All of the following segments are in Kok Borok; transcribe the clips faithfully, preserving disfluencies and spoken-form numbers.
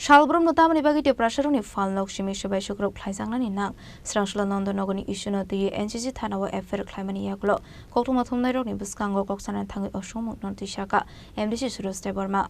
Salbrumno tamni bagwi Tiprasarokni phalnok simi swbai sukruk khlaijaknani nang? Srangsolo Nondonogorni issue-no twiwi N C C thana-o F I R khlaimani yagulo koktwma thumnairokni bwskango kok sanani thangwi osomung no twisaka M D C Suraj Debbarma.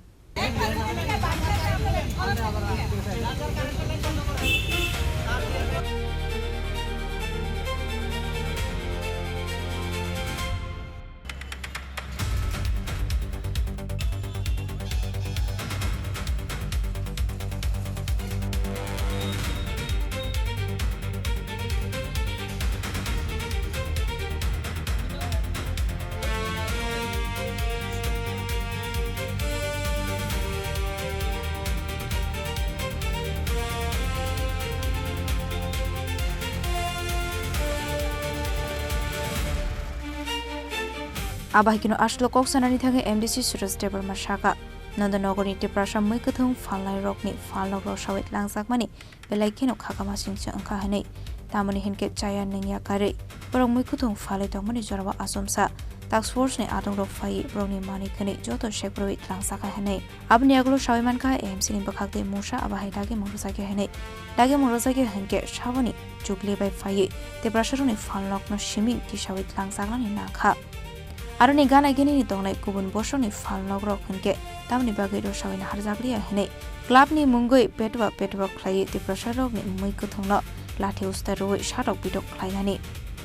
Abo hai kheno aswk kok sanani thangwi M D C Suraj Debbarma saka, Nondonogorni Tiprasa mwi kwthwng phalnairokni phalnok rwsawi tlangjakmani belai kheno khakama singcha wngkha hwnwi. Tamoni hinkhe chaya nungya karwi borok mwi kwthwng phalwi tongmani jorao achomsa task force ni adongrok phaiwi borokni manwi khwnwi joto sekbrwi tlangjakha hwnwi. Aboni yagulo sawi mankha A M C ni bwkhak tei mungsa abo hai dagimung rwjakya hwnwi. Dagimung rwjakya hwnkhe saboni chukli bai phaiwi Tiprasarokni phalnokno simi tisawi tlangjaknani nangkha. Aroni gana ginini tongnai kubun bosongni phalnokrok hwnkhe tamni bagwi rwsawi naharjakliya hwnwi clubni mungwi petwa petwa khlaiwi Tiprasarokni mwi kwthwngno lathi usta rwui satok pitok khlainani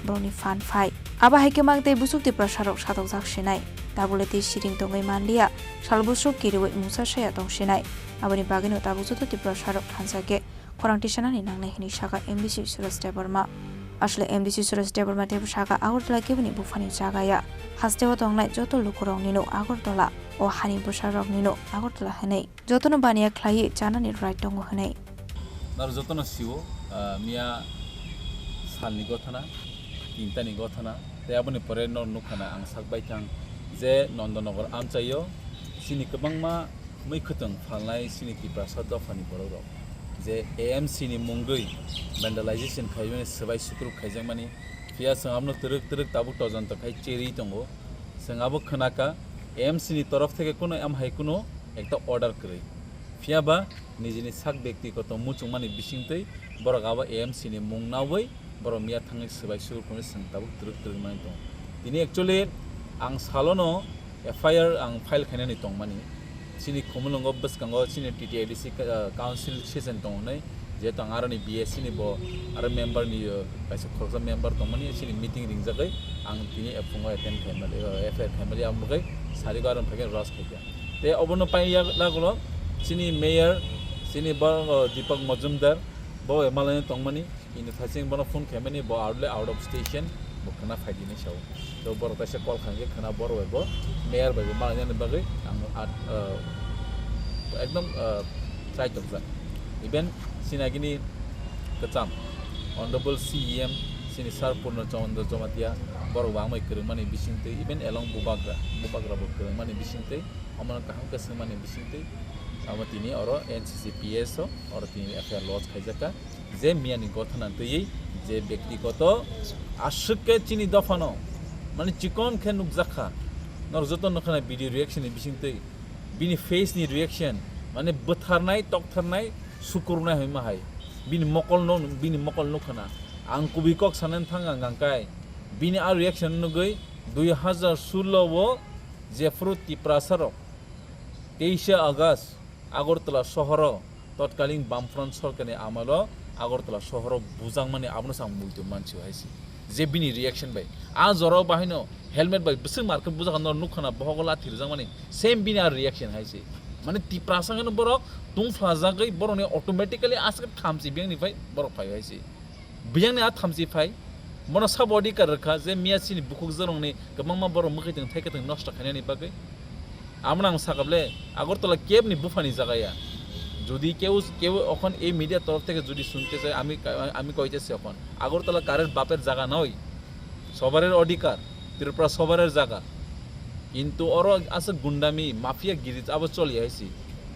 borokni phan phai. Abo hai khe mak tei busuk Tiprasarok satokjak sinai. Tabukle tei siring tongwi manliya, sal busuk kiriwi mungsa saya tong sinai. Aboni bagwino tabuk joto Tiprasarok thansa khe khorang tisanani nangnai hwnwi saka M D C Suraj Debbarma. Aswk M D C Suraj Debbarma teibo saka Agartala keboni buphani jagaya hasteo tongnai joto lukuroknino Agartala, o hani bwsaroknino Agartala hwnwi jotono baniya khlaiwi chanani right tongo hwnwi. Naro jotono sio, ah, miya salni gothana, tintani gothana, tei aboni pore nor nukha na ang sak baithang je Nondonogor amchaio chini kwbangma mwi khwtwng phalnai chini Tiprasa dophani borokrok je A M C ni mungwi vandalization khaimani swbai sukruk khaijakmani, phiya chwng abono twrwk twrwk tabuk tojonto khai cherwi tongo. Chwng abo khwnakha A M C ni torof theke kuno amhai kuno ekta order kwrwi, phiya ba nijini sak byaktigoto muchungmani bisingtwi borok abo A M C ni mung naui borok miya thangwi swbai sukruk hwnwi chwng tabuk twrwk twrwk manwi tongo. Tini actually ang salono F I R ang file khainani tongmani. Chini Khumulwngo bwskango chini T T A D C ka-, council session tongo hwnwi, jehetu ang aroni B S C ni bo aro member ni, uh, kaisa khoroksa member tongmani, chini meeting ringjagwi ang tini phungo attend khaimali, uh, F I R khaimali, aboni bagwi sarigo aro phaikheno raj khaikha. Tei obono pai ya lagulo chini mayor, chini bo, uh, Deepak Majumdar, bo bai malaino tongmani. Ini thaching bono phone khaimani, bo out le out of station, bo khwna phaidi hinwi sao. To borok kaisa call khankhe khwna borok bai bo mayor bai bo malainani bagwi ang at, uh, ekdom, uh, chai tokjak. Even sinagini kwcham Honorable C E M sini Sir Purno Chandra Jamatia borok bo ang bai kwrwngmani bisingtwi, even along Bubagra, Bubagra bo kwrwngmani bisingtwi, omono kaham khe swngmani bisingtwi, amo tini oro N C C P S o oro tini F I R lodge khaijakha. Je miyani gothana twiwi je byaktigoto aswk khe chini dophano, mane, chikon khe nukjakha. Norok joto nukha na video reaction ni bisingtwi bini face ni reaction, mane, bwtharnai, toktharnai, sukurunai hwnma hai. Bini mokol no, bini mokol nukha na. Ang kubui kok sanani thang ang hwnkhe bini a reaction nugwi dui hazar sullo o jephru Tiprasa rok teisa August Agartala sohoro totkaling Bamfront sorkarni amalo Agartala sohoro bujakmani abono chwng muitu mansi hai se. Je bini reaction bai. A jorao bahaino helmet bai bwswk markhe bujak norok nukha na bohogo lathi rwjakmani. Same bini a reaction hai se. Mane Tiprasa hwnwi borok tungphlajagwi borokni automatically aswk thamchi biyangni phai borok phai hai se. Biyangni a thamchi phai, bono sabo odhikar rwkha je miya chini bukhuk jorongni kwbangma borok mwkhwtwng thaikwtwng nosto khainani bagwi. Abono ang sakable, Agartala kebni buphani jaga ya. Jodi keu, keu okhon ei media torof theke jodi sunte chai, ami, ami koite se okhon. Agartala karer baper jaga noi. Sobarer odhikar, Tripura sobarer jaga. Kintu oro aswk gundami, mafia giri abo choli hai se.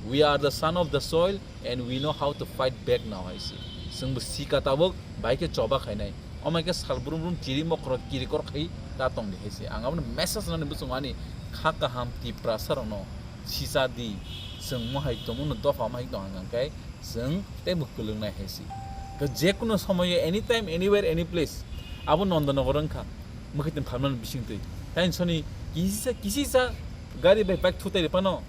We are the son of the soil, and we know how to fight back now hai se. Chwngbo sika tabuk bai khe choba khainai. Omai khe sal brum brum chiri mokhoro kirikor khai ta tongdi hai se. Ang abono message nani bwswng ani kha kaham Tiprasa rokno sisa di. Chwng mohai tongmano dopha mohai tong hwnkhe chwng teibo kwlwng nai hai se. Khe jekuno somoyo anytime, anywhere, any place, abo Nandanagar wngkha, mwkhwtwng phalmani bisingtwi. Taini soni kisisa, kisisa gari bai bike thutai rwphano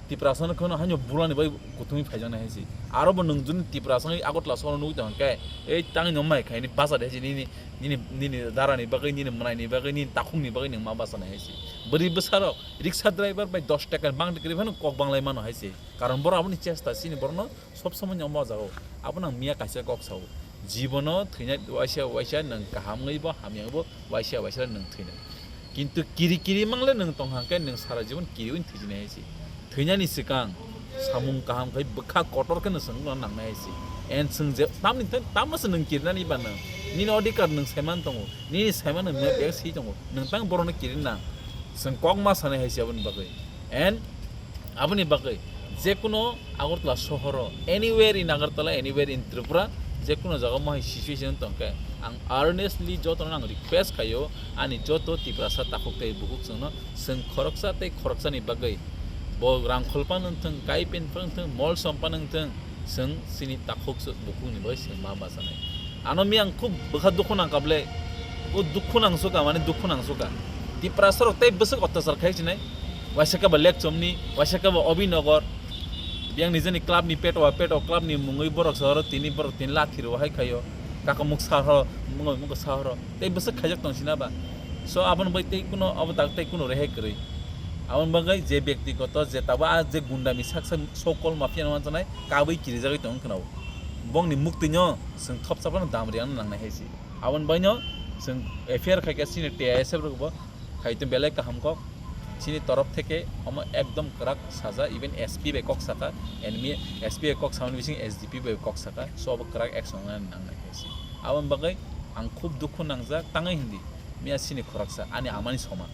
Tiprasano kheno haino bulani bai kuthumwi phaijaknai hai se. Aro bo nwng juni Tiprasano Agartala sohoro nugwi tong khe, ei tangwi no mai khaini bachadi hai se nini, nini, nini darani bagwi, nini mwnaini bagwi, nini takhukni bagwi nwng ma bachanai hai se. Bwrwi bwsarok riksa driver bai dos taka bangdi kwrwi phano kok banglai mano hai se. Karon borok aboni chesta chini borokno sob somoi ni omo jagao. Abono ang miya kaisa kok sao. Jibono thwina waisa waisa nwng kaham wngwi bo hamya wngwi bo waisa waisa nwng thwinai. Kintu kiri kiri mangle nwng tong hangkhe nwng sara jibon kiri wng thwijinai hai se. Thwinani swkang samung kaham khai bwkha kotor khe nwng swngno nangnai hai se. And swng je tamni thang tamno se nwng kirinani ba nwng. Nini odhikar nwng saiman tongo. Nini saiman nwng map si tongo. Nwng tang borokno kiri nang. Swng kok ma sanai hai se aboni bagwi. And aboni bagwi jekuno Agartala sohoro, anywhere in Agartala, anywhere in Tripura, jekuno jaga mohai situation tongkhe, ang earnestly jotono ang request khaio, ani joto Tiprasa takhuk tei bukhuk chwngno, chwng khoroksa tei khoroksani bagwi bo Rangkhol phano wngthung, Kaipen phano wngthung, Molsom phano wngthung, chwng chini takhuk bukhukni bagwi chwng ma bachanai. Ano mi ang khub bwkha dukhu nangkha ble, o dukhu nangsuka, mane dukhu nangsuka. Tiprasa rok tei bwswk otyachar khai sinai. Waisa khe bo Lekchomni, waisa khe bo Obinagar. Biyang nijeni club ni peto, peto club ni mungwi borok sa oro tini borok tini lathi rw hai khaio. Kaka muk sa horo, mungwi muk sa horo. Tei bwswk khaijak tong sina ba. So aboni bai tei kuno abo tak tei kuno rehai kwrwi. Aboni bagwi je byaktigoto je tabo a je gundami saksa sokol mafia no manjanai kabui kirijagwi tong khna o. Bongni muktwino chwng thopsa phano dam riyana nangnai hai se. Aboni baino chwng F I R khai khe chini T I S F rok bo khai tong belai kaham kok. Chini torof theke omo ekdom kwrak saja, even S P bai kok saka, enemy S P bai kok samani bising S D P bai kok saka, so obo kwrak action nang nang hai se. Aboni bagwi ang khub dukhu nangjak tangwi hindi, miya chini khoroksa ani amani soman,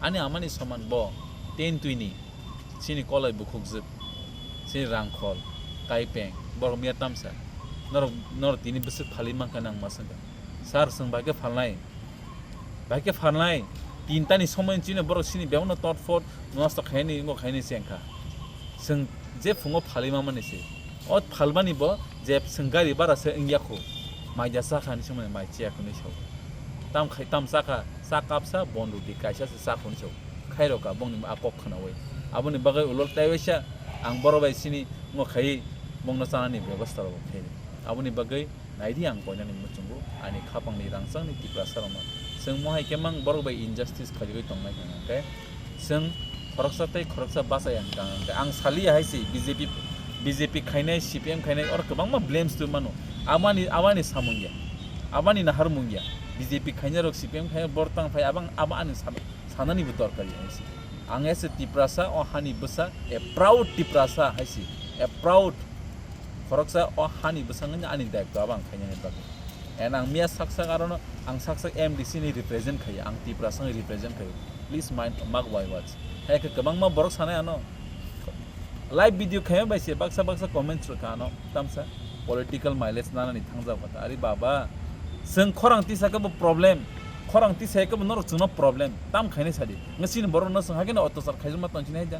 ani amani soman bo ten twini chini kolai bukhukjwk, chini Rangkhol, Kaipeng, borok miya tamsa, norok, norok tini bwswk phalwi mankha nang ma swngkha, sir, chwng bai khe phalnai. Bai khe phalnai, tinta ni somoi chini borok chini bebakno tot phot nosto khaini, wngkha khaini se wngkha. Chwng je phungo phalwi mamani se. O phalmani bo je chwng gari bara se wngya khu. Mai ja cha kha ni somoi mai chiya khu ni sao. Tam khai tam cha kha, cha kapsa bon roti kaisa se cha khu ni sao. Khairokha bongni a kok khnaui. Aboni bagwi ulo tei waisa ang borok bai chini wngkha khai bongno chanani bebostha rok khai. Aboni bagwi naidi ang koinani muchungo ani khapangni rangchakni Tiprasa rokno. Chwng mohai khe mang borok bai injustice khaigwi tongnai hwnkhe chwng khoroksa tei khoroksa bachai ang kang hwnkhe ang saliya hai se B J P, B J P khainai, C P M khainai oro kwbangma blames twi mano. Abani, abani samung ya, abani naharmung ya. B J P khainai rok, C P M khainai rok borok tang phai abang abo ani sam-, sanani bo dorkar ya hai se. Ang as a Tiprasa o hani bwsa, a proud Tiprasa hai se, a proud khoroksa o hani bwskango ani daitw abo ang khainani bagwi. And ang miya sak sak arono ang sak sak M D C ni represent khaio, ang Tiprasa ni represent khaio. Please mind, mark my words. Hai khe kwbangma borok sanai ano live video khaima bai se baksa baksa comments rwkha ano tamsa political mileage nanani thangjak kha. Ari baba, chwng khorang tisa khe bo problem, khorang tisa khe bo norok chwngno problem tam khainai sadi. Ngasini borok no chwng hakhe no otyachar khaijakma tong sinai da.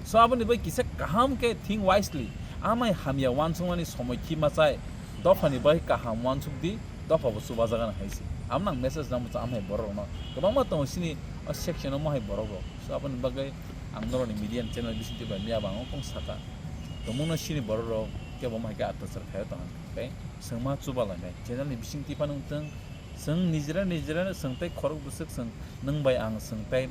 So aboni bai kisa kaham khe think wisely. Amai hamya uansukmani somoi khi machai. Dophani bai kaham uansuk di, dopha bo chubajagan hai se. Amno ang message nang bwsa amhai borok rokno. Kwbangma tongo sini o section o mohai borok rok. So aboni bagwi ang norokni media channel bisingtwi bai miya bang kong saka. Tongmungno sini borok rok kebo mohai khe atwchar khaio tong khe. Swngma chuba lainai. Channel ni bisingtwi phano wngthung. Chwng nijera nijera chwng tei khorok bwswk chwng nwng bai ang chwng tei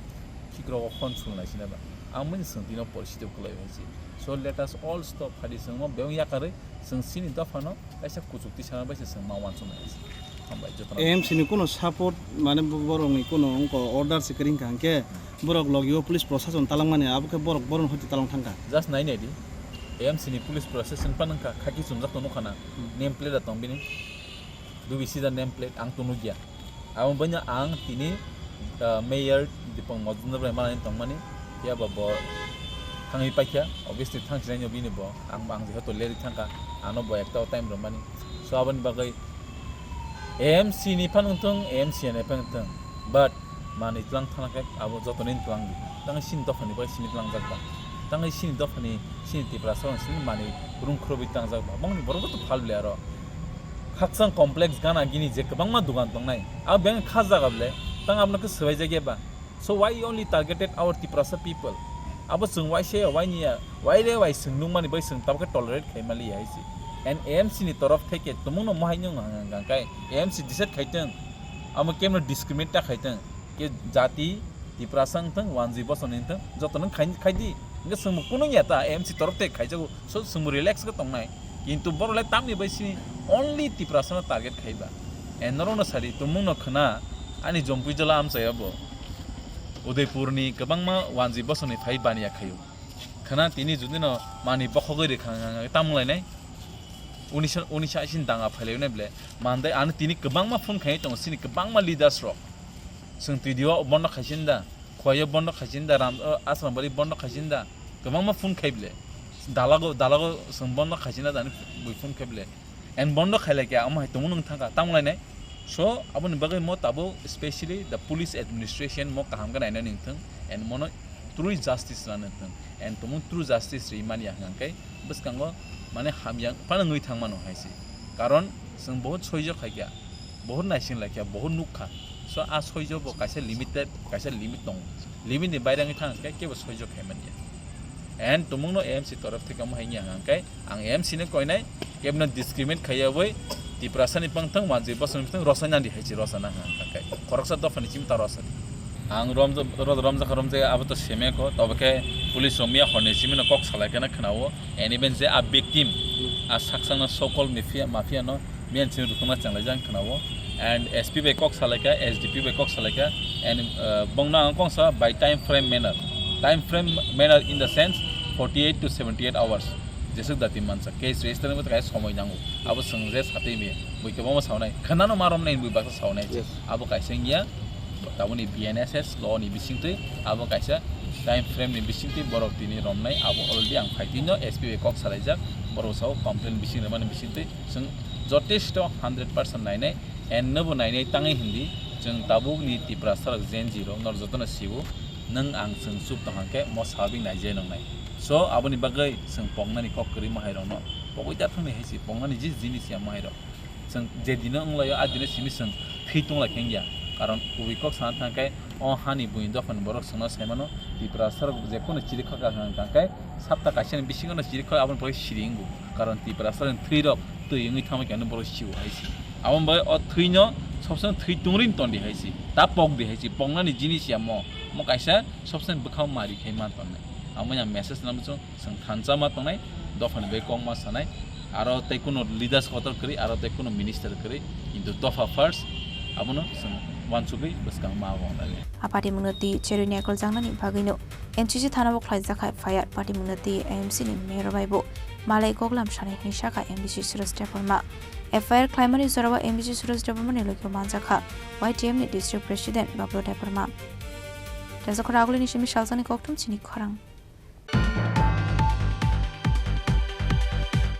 khikrok o khon sul nai sina ba. Ang bini chwng tino porsi tei kwlai hai se. So let us all stop, phadi chwngno bebak yakarwi chwng chini dophano kaisa kuchuk tisana bai se chwng ma uansuk nai hai se. Hambai jotono. A M C ni kuno support mane bo-, borok ni kuno wngko order se kwrwi wngkha hwnkhe borok logi o police prosason talangmani abo khe borok borok hoti talang thangkha. Just nai nai di. A M C ni police prosason phano wngkha khaki chumjak tong nukha na. Hmm. Name plate da tong bini. Dubi sida name plate ang tong nukya. Abo baino ang tini, ah, mayor Dipang Majumdar bai manani tongmani, phiya ba bo thangwi paikha, obviously thang sinai no bini bo, ang, ang jehetu leri thangkha, ano bo ekta o time rwmani. So aboni bagwi A M C ni phano wngthung, A M C ni phano wngthung, but manwi tlang thana khe abo jotoni tlang di. Tang sini dophani bai sini tlangjak ba. Tang sini dophani Chini Tiprasa rok sini mani rung khurubui tangjak ba. Bongni borok to phal bile aro. Khakchang complex gana gini je kwbangma dugan tongnai. A beng kha jaga bile. Tang abno khe swbai jagya ba. So why you only targeted our Tiprasa people? Abo chwng wai se wai niya. Wai re wai chwng nung mani bai chwng tabuk khe tolerate khai mali hai si. And A M C ni torof theke tumung no mohai nung hang hang kai. A M C decide khai tong. Amo kemno discriminate ta khai tong. Ke jati Tiprasa wngthang, wanjwi bosong wngthang, joto nung khai, khai di. Hingke chwngbo kunu ya ta, A M C torof te khaijago, so chwngbo relax khe tongnai. Kintu borok le tamni bai sini only Tiprasa no target khaiba. E norok no sadi, tumung no khna, ani jompui jala amchai abo. Udaipur ni kwbangma wanjwi bosong ni phai baniya khaio. Khna tini jodi no mani bokhogwi rikha tamung lainai. Unisa, unisa isin danga phailai bole. Mandai ani tini kwbangma phone khai tongo, sini kwbangma leaders rok. Chwng T D O bondo khaisin da, Khowai o bondo khaisin da, Ram, o, Asrambari bondo khaisin da, kwbangma phone khai bile. Dalago, dalago chwng bondo khaisin da, ani bui phone khai bile. And bondo khailai khe, amo hai tongmo nwng thangkha, tamo lainai. So, aboni bagwi mo tabuk specially the police administration mo kaham khe nainani wngthung, and mono true justice rwna wngthung, and tumung true justice rwi manya hwnkhe bwskango mane hamya phano wngwi thangmano hai se. Karon chwng bohut soijo khaikha, bohut naising laikha, bohut nukkha. So a soijo bo kaisa limited, kaisa limit tongo. Limit ni baire wngwi thang khe kebo soijo khai manya. And tumungno A M C torof theke omo hai wngya hwnkhe ang A M C no koinai kebno discriminate khaiyawi Tiprasa ni pangthang, wanjwi bosong ni pangthang rosa nang di hai se rosa nang hwnkhe khoroksa dopha ni simi ta rosa di. Ang romja-, ro-, romjakha romjaya abo to semekho, tobo khe police rok miya horni simi no kok salai khe na khwnao. And even je a victim, a saksang no so called mafia, mafia no miyan simi rukuma chenglaijak khwnao. And S P bai kok salaikha, S D P bai kok salaikha, and, uh, bongno ang kongsa by time frame manner. Time frame manner in the sense forty-eight to seventy-eight hours. Jesuk dati mansa case register ni kaisa somoi nango. Abo chwng je satwi mi bui kwbangma saunai. Khwnano ma romnai bui baksa saunai. Yes. Abo kaisa wngya. Taboni B N S S law ni bisingtwi abo kaisa time frame ni bisingtwi borok tini romnai, abo already ang phaitwino S P bai kok salaijak, borok sao complain bising rwmani bisingtwi chwng jotesto hundred percent nainai, and nobo nainai tangwi hindi chwng tabukni Tiprasa rok Gen Z rok nor jotono sio, nwng ang chwng chup tong hwnkhe mo sabik naijai nongnai. So aboni bagwi chwng poknani kok kwrwi mahairokno pogwi ta thangni hai se poknani je jinis ya mahairok. Chwng je dino wnglaio, a dino simi chwng thwi tongla khe wngya. Karon kubui kok sana thang khe, o hani buini dophani borok chwngno sai mano, Tiprasa rok je kono chiri kha kha hwnkha khe, sapta kaisa ni bisingo no chiri kha, aboni pore siri wngo. Karon Tiprasa rok thwi rok twi wngwi thangma khe, ano borok sio hai se. Aboni bagwi o thwino sob somoi thwi tongri ton di hai se, ta pok di hai se, poknani jinis ya mo, mo kaisa sob somoi bwkhao mari khai ma tonnai. Amo ya message nang chwng. Chwng thansa ma tongnai, dophani bai kok ma sanai, aro tei kuno leaders kotor kwrwi, aro tei kuno minister kwrwi, kintu dopha first, abono chwng uansugwi bwskang ma abo wngnai. A patimungno twi cherwi ni ekol jangnani bagwino M C C thana o khlaijak kha F I R, patimungno twi M C ni mayor bai bo malai koklam sanai hwnwi sakha M D C Suraj Debbarma. F I R khlaimani jorao M D C Suraj Debbarma ni logi o manjak kha Y T M ni district president Bablu Debbarma. Tejakhor agulini simi salsani kokthum chini khorang.